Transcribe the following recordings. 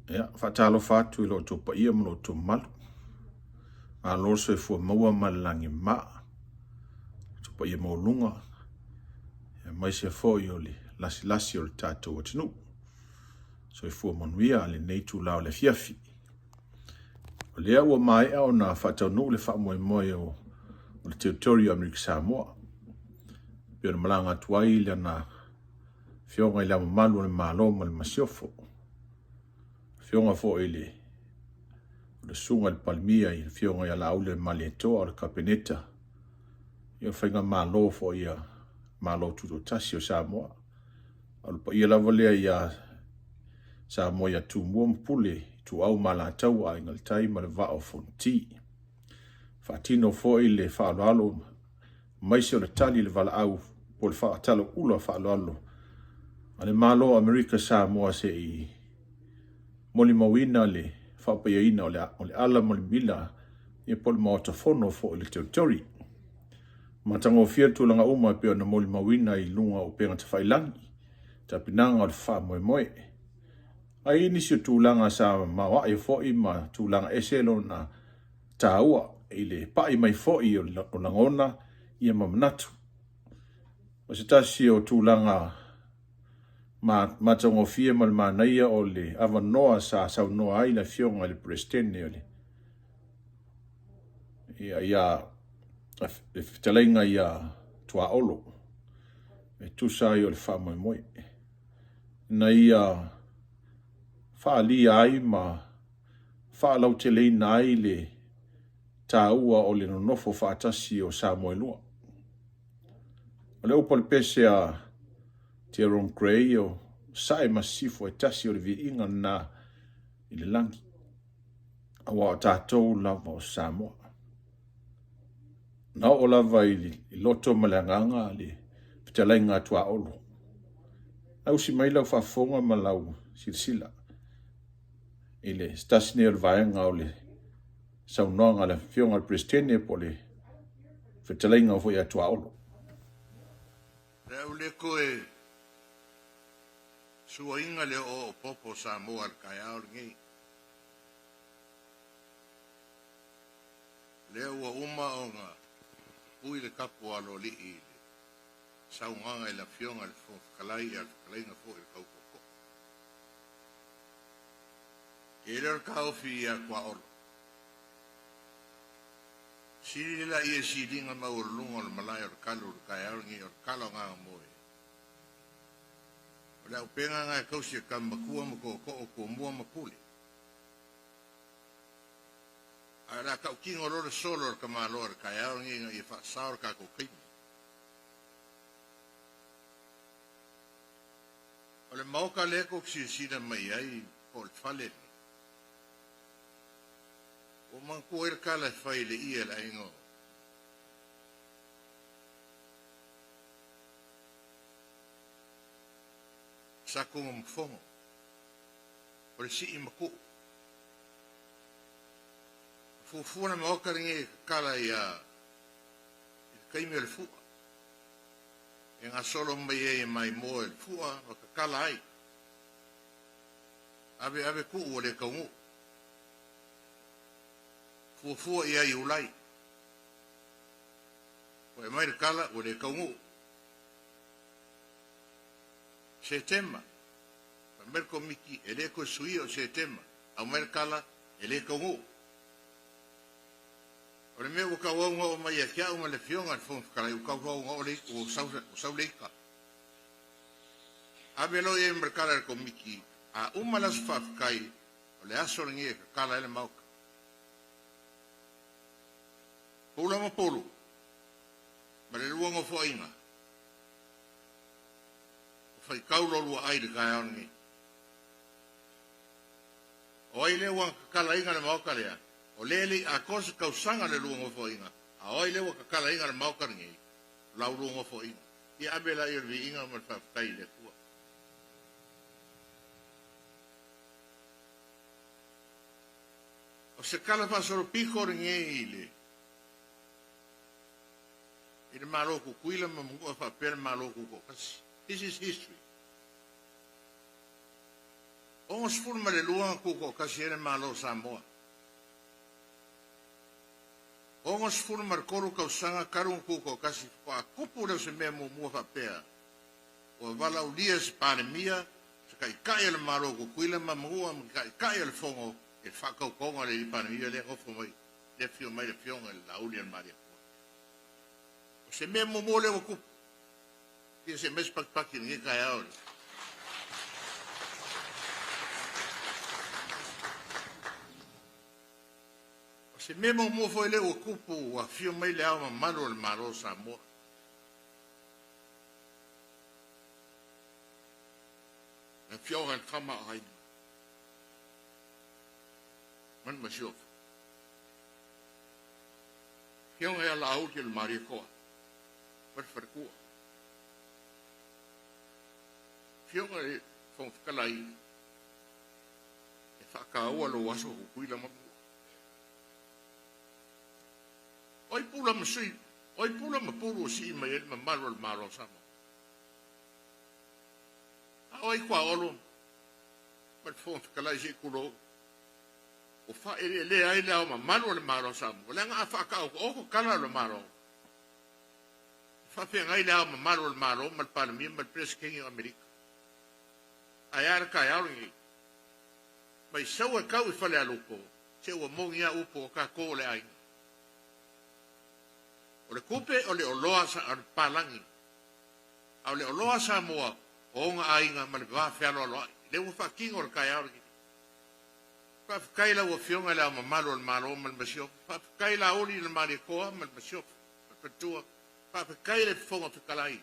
Ia, faatalofa atu i lo outou paia ma lo outou mamalu. Malo le soifua maua ma le lagi e mama. Outou paia maualuga, aemaise foi o le lasilasi o le tatou atunuu. Soifua manuia lenei itula o le afiafi. O lea ua maea ona faataunuu le faamoemoe o le Territory o Amerika Samoa. E pei ona malaga atu ai lana Afioga i Le Ao Mamalu o le Malo ma le Masiofo, Afioga foi i le Susuga i le Palemia i le Afioga ia Laauli Malietoa o le Kapeneta, ia o Faigamalo foi a Malo Tutoatasi o Samoa. O le paia lava lea ia Samoa ia Tumua ma Pule, Ituau ma Alataua, Aiga i le Tai ma le Vaa o Fonoti. Faatino foi le faaaloalo aemaise o le tali i le valaau po o le faatalaula faaaloalo a le Malo o Amerika Samoa se i molimauina le faapaiaina o le ala ma le mila ia po o le Maota Fono foi o le Territory. Matagofie le tulaga uma e pei ona molimauina i luga o upega tafailagi, tapenaga o le faamoemoe. Ai nisi o tulaga sa maoae foi ma tulaga ese lona taua i le pai mai foi o lagona ia ma manatu. O se tasi o tulaga matagofie ma le manaia o le avanoa sa saunoa ai le Afioga i le Peresetene o le ia, ia le fetalaiga ia Tuaolo e tusa ai o le faamoemoe ina ia faaalia ai ma faalauteleina ai le taua o le nonofo faatasi o Samoa e lua. O le upu a le pese a Jerome Grey, o Sae ma Sisifo e tasi o le viiga lena i le lagi, aua o tatou lava o Samoa. Na oo lava i le loto ma le agaga le fetalaiga a Tuaolo. Ausi mai lau faafofoga ma lau silasila i le se tasi nei o le vaega o le saunoaga a le Afioga i le Peresetene po o le fetalaiga foi a Tuaolo. Le au le toe suaina le oo popo o Samoa i le taeao lenei. Lea ua uma ona ui le tapu a aloalii i le saunoaga i le Afioga i le Fofoga Fetalai a le fetalaiga foi i le Tautootoo. E le o le taofi ia Tuaolo. Sili le laia i siliga maualuluga o le malae o le talo o le taeao lenei o le tala o Gagamoe. O le auupega na e tausi e tama matua ma tootoo, tumua ma pule. Ae o le a tautino loa le solo a le tamaloa i le taeao lenei ina ia faasao le tatou taimi. O le maota lea tou te silasila mai ai po o le fale lenei, ua manatua ai le tala e fai i le ie a le aiga o Satunumafono, o le sii matuu. Na fuafua le maota lenei e tatala ia i le taimi o le fua. E gasolo mai ai e maimoa i le fua ma tatala ai. Ave ave tuu ua le taunuu. Fuafua i ai Iulai. Ua e mai le tala ua le taunuu. Setema. Fai mai le Komiti e le toe suia o Setema. Aumai le tala e le taunuu. O le mea ua tauau ona oo mai ia te au ma le Afioga i le Fofoga Fetalai, ua tauau ona oo le ua sau, ua sau le ita. Ave loa i ai ma le tala a le Komiti, a uma le aso faafetai, o le aso lenei e tatala ai le Maota. Pula ma Pulu, ma le lua nofoaiga, ua faitau lo lua ai i le taeao lenei. O ai lea ua tatalaina le Maota lea? O lea e le i atoa se tausaga le lua nofoaiga, a o ai lea ua tatalaina le Maota lenei? O lau lua nofoaiga. Ia ave laia o le viiga ma le faafetai i le Atua. O se tala faasolopito lenei i le i le Malo o Tutuila ma Manua faapea le Malo Tutoatasi. This is history. 62 na tutoatasi ai le Malo o Samoa. 63 tausaga talu ona tutoatasi faatoa tupu lea o se mea muamua faapea ua valaaulia e se Palemia, se Taitai o le Malo o Tutuila ma Manua ma le Taitai o le Fono i le faatautoga o le Alii Palemia lea e nofo mai, lea e afio mai le Afioga i le Laaulialemalietoa. O se mea muamua lea ua tupu. Ia se aumai se patipati i lenei taeao i le O se mea muamua foi lea ua tupu ua afio mai Le Ao Mamalu o le Malo o Samoa. Le Afioga i le Tama a Aiga. Ma le Masiofo. Afioga ia Laauli o le Malietoa ma le Faletua. Afioga i le Fofoga Fetalai, e faataua lou aso Tutuila ma Manua. O ai pula ma sui, o ai pula ma pulu o sii mai ai le mamalu o le Malo o Samoa? A o ai tuaolo ma le Fofoga Fetalai se i tulou, ua faaeleelea ai le ao mamalu o le Malo o Samoa, leaga a faataotooto tala o le Malo, e faafeagai le ao mamalu o le Malo ma le Palemia ma le Peresetene o Amerika. Ae a le taeao lenei? Mai sau e tau i Falealupo, se ua moni a upu o tatou o le aiga. O le tupe o le oloa a le papalagi, a o le oloa a Samoa o ona aiga ma le va fealoaloai. Lea ua faatino le taeao lenei. Faafetai i lau Afioga i Le Ao Mamalu o le Malo ma le Masiofo. Faafetai Laauli i le Malietoa ma le Masiofo ma le Faletua. Faafetai i le Fofoga Fetalai.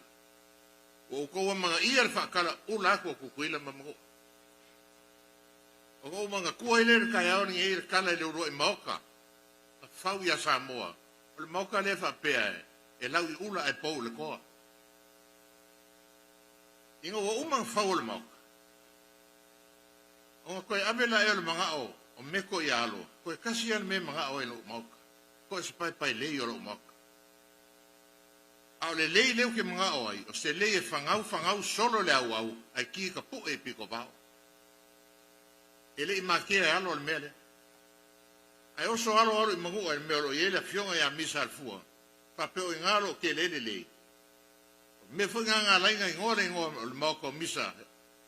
Ua outou amanaia le faatalaula atu o Tutuila ma Manua. Ona ou manatua ai lea i le taeao lenei le tala i le uluai maota na fau ia Samoa. O le maota lea faapea e lau i ula ae pou i le toa. Ina ua uma ona fau o le maota, ona toe ave laia o le manao o Meko ia Alo, toe tasi lava le mea e manao ai i lou maota, toe o se paepaelei o lou maota. A o le lei lea ou te manao ai, o se lei e fagau fagau solo le auau ae ki ka pu'e i pitovao. E le i matea e Alo le mea lea. Ae oso Alo alu i Manua i le mea o lo o i ai le afioga ia Misa Alefua, faapea o i ina o lo o tele ai le lei. O le mea foi lena na ala ai ona igoa le igoa o le maota o Misa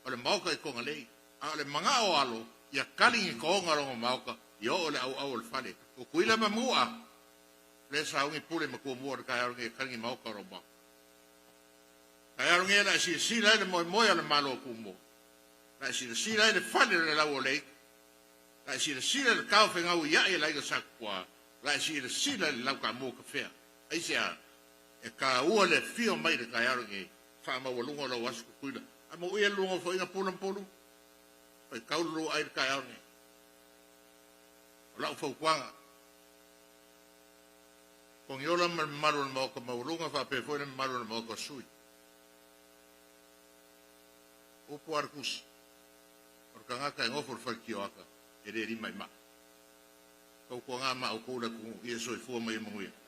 o le maota i Togalei. A o le manao o Alo, ia kali ni toga o lona maota ia oo i le auau o le fale. O Tutuila ma Manua, lea sauni pule ma Tumua i le taeao lenei e kali ni maota o lou maota. Taeao lenei o le a e silasila ai le moemoe o le Malo o Tumua. O le a e silasila ai le fale o le lau o le aiga. O le a e silasila i le taofegauia'i e le aiga Sa Tupua. O le a e silasila i le lau taamu tafea. Aisea? E taua le afio mai i le taeao lenei, faamaualuga o lau aso Tutuila. A mauia le lua nofoaiga pula ma pulu, faitau le lua ai i le taeao lenei. O lau fautuaga, Togiola ma le mamalu o le Maota maualuga faapea foi le mamalu o le Maota o sui. Upu a le tusi, o le tagata e nofo i le fale tioata, e le lima i maa. Tautuaga ma outou le atunuu, ia soifua ma ia manuia.